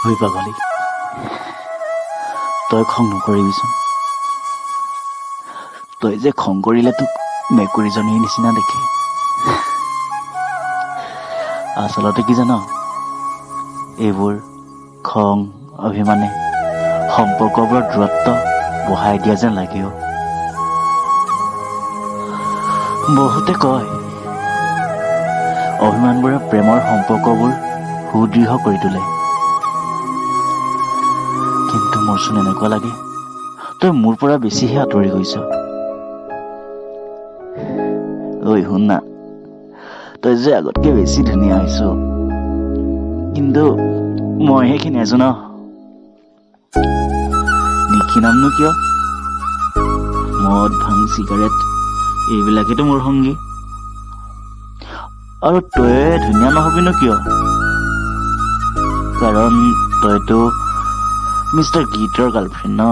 ঐ পাগলী, তই খং নকৰিবিচোন। তই যে খং কৰিলে তোক মেকুৰীজনীৰ নিচিনা দেখে। আচলতে কি জান, এইবোৰ খং অভিমানে সম্পৰ্কবোৰৰ দূৰত্ব বঢ়াই দিয়া যেন লাগে অ'। বহুতে কয়, অভিমানবোৰে প্ৰেমৰ সম্পৰ্কবোৰ সুদৃঢ় কৰি তোলে। কিন্তু মোৰচোন এনেকুৱা লাগে, তই মোৰ পৰা বেছিহে আঁতৰি গৈছ। ঐ শুন না, তই যে আগতকে বেছি ধুনীয়া হৈছ, কিন্তু মইহে ক্ষীণাইছো ন। নিক্ষীণামনো কিয়? মদ, ভাং, চিগাৰেট এইবিলাকেতো মোৰ সংগী। আৰু তই ধুনীয়া নহবিনো কিয়? কাৰণ তইতো মিষ্টাৰ গীতৰ গাৰ্লফ্ৰেণ্ড ন।